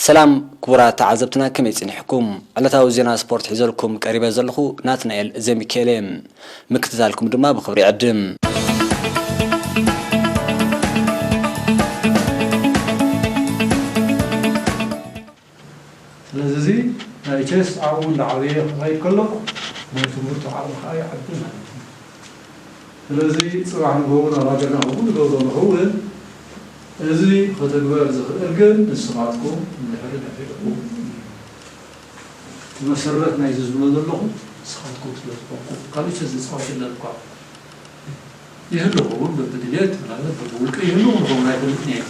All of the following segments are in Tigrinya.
ሰላም ክቡራት ተዓዘብትና፣ ከመይ ጸኒሕኩም? ዕለታዊ ዜና ስፖርት ሒዘልኩም ቀሪበ ዘለኹ ናትናኤል ዘሚካኤል እየ። ምክትታልኩም ድማ ብኽብሪ ይዕድም። ስለዚ እዚ ናይ ቸስ ኣብኡ እንዳዓበየ ክኸይድ ከሎ ናይ ትምህርቱ ዓቕሚ ከዓ ይዓቢ ማለት እዩ። ስለዚ ጽባሕ ንግሆ ናብ ሃገርና ከምኡ ንገብሮ ንኸውን፣ እዚ ከተግበር ዝኽእል ግን ንስኻትኩም እንድሕሪ ደፊዕኩም፣ እቲ መሰረት ናይዚ ዝብሎ ዘለኹ ንስኻትኩም ስለ ዝኾንኩም፣ ካልእ ቸስ ዝጻወት የለን እኳ። ይህሉ ኸውን በብድሌት፣ ምናልባት በብውልቂ ይህሉ ንኸውን ኣይፈልጥን እየ።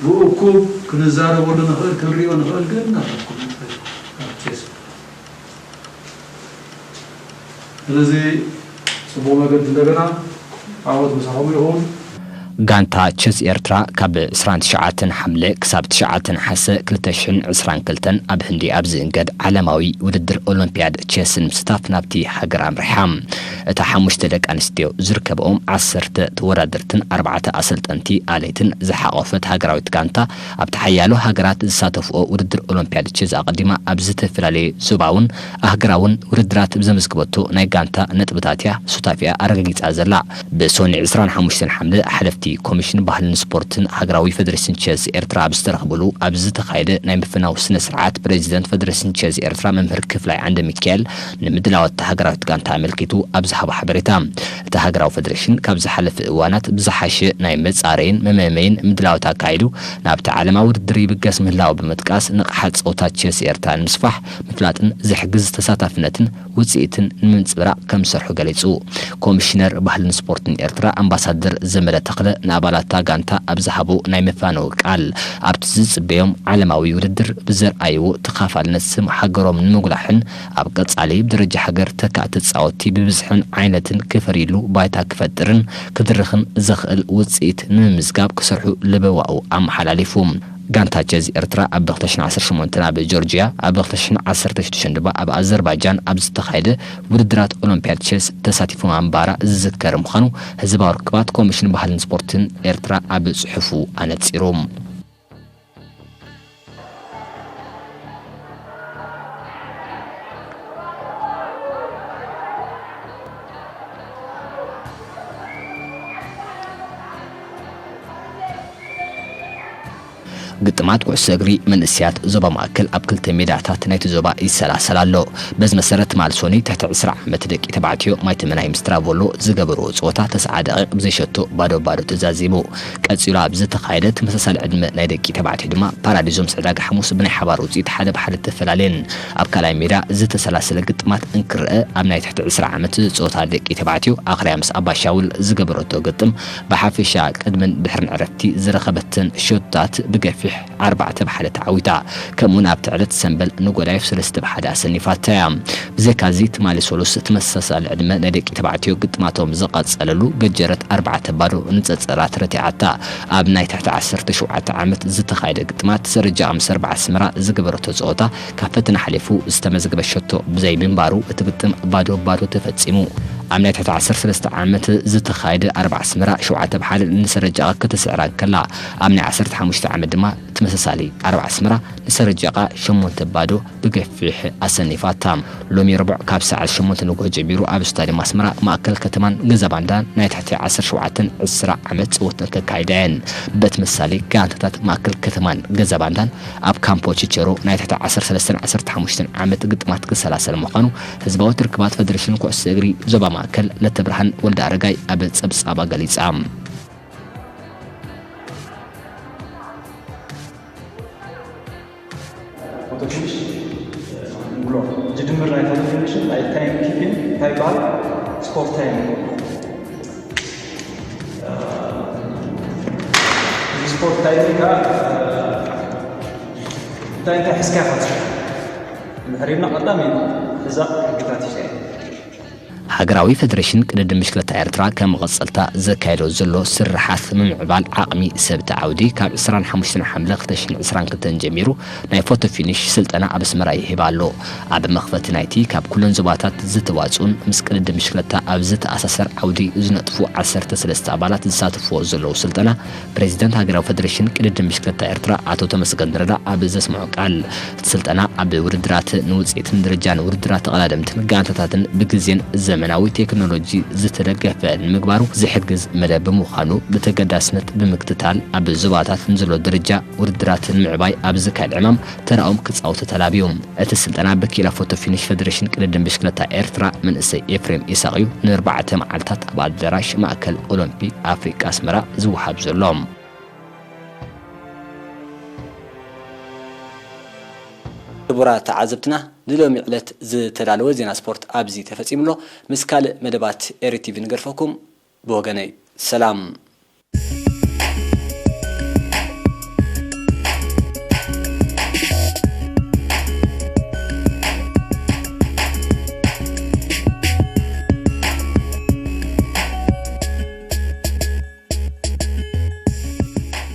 ብእኩብ ክንዛረበሉ ንኽእል፣ ክንሪኦ ንኽእል ግን ናታትኩም ንኽእል ኣብ ቸስ። ስለዚ ጽቡቕ መገዲ እንደገና ዓወት ምሳኹም ይኹን። ጋንታ ቸዝ ኤርትራ ካብ ዕስራን ትሽዓተን ሓምለ ክሳብ ትሽዓተን ነሓሰ ክልተ ሽሕን ዕስራን ክልተን ኣብ ህንዲ ኣብ ዝእንገድ ዓለማዊ ውድድር ኦሎምፒያድ ቸስ ንምስታፍ ናብቲ ሃገር ኣምሪሓ። እታ ሓሙሽተ ደቂ ኣንስትዮ ዝርከብኦም ዓሰርተ ተወዳደርትን ኣርባዕተ ኣሰልጠንቲ ኣለይትን ዝሓቖፈት ሃገራዊት ጋንታ ኣብቲ ሓያሎ ሃገራት ዝሳተፍኦ ውድድር ኦሎምፒያድ ቸዝ ኣቐዲማ ኣብ ዝተፈላለየ ዞባውን ኣህጉራውን ውድድራት ብዘመዝገበቶ ናይ ጋንታ ነጥብታት እያ ሱታፌኣ ኣረጋጊጻ ዘላ። ብሶኒ ዕስራን ሓሙሽተን ሓምለ ሓለፍቲ ኮሚሽን ባህልን ስፖርትን ሃገራዊ ፈደሬሽን ቸስ ኤርትራ ኣብ ዝተረኽብሉ ኣብ ዝተኻየደ ናይ ምፍናው ስነ ስርዓት ፕሬዚደንት ፈደሬሽን ቸስ ኤርትራ መምህር ክፍላይ ዓንደ ሚካኤል ንምድላዋት እታ ሃገራዊት ጋንታ ኣመልኪቱ ኣብ ዝሃቦ ሓበሬታ፣ እቲ ሃገራዊ ፈደሬሽን ካብ ዝሓለፈ እዋናት ብዝሓሸ ናይ መጻረይን መመመይን ምድላዋት ኣካይዱ ናብቲ ዓለማዊ ውድድር ይብገስ ምህላው ብምጥቃስ፣ ንቕሓት ጸወታ ቸስ ኤርትራ ንምስፋሕ ምፍላጥን ዝሕግዝ ተሳታፍነትን ውጽኢትን ንምንጽብራቕ ከም ዝሰርሑ ገሊጹ። ኮሚሽነር ባህልን ስፖርትን ኤርትራ ኣምባሳደር ዘመደ ተኽለ ንኣባላት እታ ጋንታ ኣብ ዝሃቦ ናይ መፋነዊ ቃል፣ ኣብቲ ዝጽበዮም ዓለማዊ ውድድር ብዘርኣይዎ ተኻፋልነት ስም ሃገሮም ንምጉላሕን ኣብ ቀጻሊ ብደረጃ ሃገር ተካእቲ ተጻወትቲ ብብዝሕን ዓይነትን ክፈርዩሉ ባይታ ክፈጥርን ክድርኽን ዘኽእል ውጽኢት ንምምዝጋብ ክሰርሑ ለበዋኡ ኣመሓላሊፉ። ጋንታ ቸዝ ኤርትራ ኣብ ክልተ ሽሕን ዓሰርተ ሸሞንተን ኣብ ጆርጅያ፣ ኣብ ክልተ ሽሕን ዓሰርተ ሽዱሽተን ድማ ኣብ ኣዘርባይጃን ኣብ ዝተኻየደ ውድድራት ኦሎምፒያድ ቸስ ተሳቲፉ ምንባራ ዝዝከር ምዃኑ ህዝባዊ ርክባት ኮሚሽን ባህልን ስፖርትን ኤርትራ ኣብ ጽሑፉ ኣነጺሩ። ግጥማት ኩዕሶ እግሪ መንእሰያት ዞባ ማእከል ኣብ ክልተ ሜዳታት ናይቲ ዞባ ይሰላሰል ኣሎ። በዚ መሰረት ትማሊ ሶኒ ትሕቲ ዕስራ ዓመት ደቂ ተባዕትዮ ማይ ተመናይ ምስ ትራቮሎ ዝገበርዎ ጸወታ ተስዓ ደቂቕ ብዘይሸቶ ባዶ ባዶ ተዛዚሙ። ቀጺሉ ኣብ ዝተኻየደ ተመሳሳሊ ዕድመ ናይ ደቂ ተባዕትዮ ድማ ፓራዲዞ ምስ ዕዳጋ ሓሙስ ብናይ ሓባር ውጽኢት ሓደ ብሓደ ተፈላለየን። ኣብ ካልኣይ ሜዳ ዝተሰላሰለ ግጥማት እንክረአ ኣብ ናይ ትሕቲ ዕስራ ዓመት ጸወታ ደቂ ተባዕትዮ ኣኽርያ ምስ ኣባሻውል ዝገበረቶ ግጥም ብሓፈሻ ቅድምን ድሕርን ዕረፍቲ ዝረኸበተን ሸቶታት ብገፊሕ ኣርባዕተ ብሓደ ተዓዊታ። ከምኡውን ኣብቲ ዕለት ሰምበል ንጎዳይፍ ሰለስተ ብሓደ ኣሰኒፋታ እያ። ብዘይካዚ ትማሊ ሰሉስ ተመሳሳሊ ዕድመ ናይ ደቂ ተባዕትዮ ግጥማቶም ዝቐጸለሉ ገጀረት ኣርባዕተ ባዶ ንጸጸራት ረቲዓታ። ኣብ ናይ ትሕቲ ዓሰርተ ሸውዓተ ዓመት ዝተኻየደ ግጥማት ሰረጃ ምስ ኣርባ ኣስመራ ዝገበረቶ ጸወታ ካብ ፈተና ሓሊፉ ዝተመዝገበ ሸቶ ብዘይምንባሩ እቲ ግጥም ባዶ ባዶ ተፈጺሙ። ኣብ ናይ ትሕቲ ዓሰርተ ሰለስተ ዓመት ዝተኻየደ ኣርባ ኣስመራ ሸውዓተ ብሓደ ንሰረጃ ከተስዕራ እንከላ፣ ኣብ ናይ ዓሰርተ ሓሙሽተ ዓመት ድማ ተመሳሳሊ ኣርባ ኣስመራ ንሰረጃ ሸሞንተ ባዶ ብገፊሕ ኣሰኒፋታ። ሎሚ ረቡዕ ካብ ሰዓት ሸሞንተ ንግሆ ጀሚሩ ኣብ ስታድየም ኣስመራ ማእከል ከተማን ገዛ ባንዳን ናይ ትሕቲ ዓሰርተ ሸውዓተን ዕስራ ዓመት ጸወተን ከካይዳ እየን። በቲ ምሳሌ ጋንታታት ማእከል ከተማን ገዛ ባንዳን ኣብ ካምፖ ቺቸሮ ናይ ትሕቲ ዓሰርተ ሰለስተን ዓሰርተ ሓሙሽተን ዓመት ግጥማት ክሰላሰል ምዃኑ ህዝባዊ ትርክባት ፈደሬሽን ኩዕሶ እግሪ ዞባ ማእከል ለተብርሃን ወልደ ኣረጋይ ኣብ ጸብጻባ ገሊጻ። ፎቶ ፊኒሽ ንብሎ። እቲ ድምር ናይታ ፊኒሽ ናይ ታይም ኪፒንግ እንታይ ይበሃል? ስፖርት ታይም ንብሎ። እዚ ስፖርት ታይም ከዓ እንታይ እንታይ ሒዝካ ኢኻ ትሰርሕ? እንድሕር ኢልና ቀዳሚ ሕዛ ሕግታት ይሻይ። ሃገራዊ ፈደሬሽን ቅድድም ብሽክለታ ኤርትራ ከም መቐጸልታ ዘካየዶ ዘሎ ስርሓት ምምዕባል ዓቕሚ ሰብቲ ዓውዲ ካብ ዕስራን ሓሙሽተን ሓምለ ክልተ ሽሕን ዕስራን ክልተን ጀሚሩ ናይ ፎቶ ፊኒሽ ስልጠና ኣብ ኣስመራ ይህብ ኣሎ። ኣብ መኽፈቲ ናይቲ ካብ ኩለን ዞባታት ዝተዋጽኡን ምስ ቅድድም ብሽክለታ ኣብ ዝተኣሳሰር ዓውዲ ዝነጥፉ ዓሰርተ ሰለስተ ኣባላት ዝሳተፍዎ ዘለዉ ስልጠና ፕሬዚደንት ሃገራዊ ፈደሬሽን ቅድድም ብሽክለታ ኤርትራ ኣቶ ተመስገን ረዳ ኣብ ዘስምዖ ቃል፣ እቲ ስልጠና ኣብ ውድድራት ንውጽኢትን ደረጃን ውድድራት ተቐዳደምትን ጋንታታትን ብግዜን ዘመናዊ ቴክኖሎጂ ዝተደገፈ ንምግባሩ ዝሕግዝ መደብ ብምዃኑ፣ ብተገዳስነት ብምክትታል ኣብ ዞባታት ንዘሎ ደረጃ ውድድራት ንምዕባይ ኣብ ዝካየድ ዕማም ተራኦም ክጻወቱ ተላብዮም። እቲ ስልጠና ብኪላ ፎቶ ፊኒሽ ፈደሬሽን ቅድድም ብሽክለታ ኤርትራ መንእሰይ ኤፍሬም ኢሳቕ እዩ ንኣርባዕተ መዓልታት ኣብ ኣዳራሽ ማእከል ኦሎምፒክ ኣፍሪቃ ኣስመራ ዝወሃብ ዘሎ። ክቡራት ተዓዘብትና፣ ንሎሚ ዕለት ዝተዳለወ ዜና ስፖርት ኣብዚ ተፈጺሙ ኣሎ። ምስ ካልእ መደባት ኤሪ ቲቪ ንገድፈኩም። ብወገነይ ሰላም።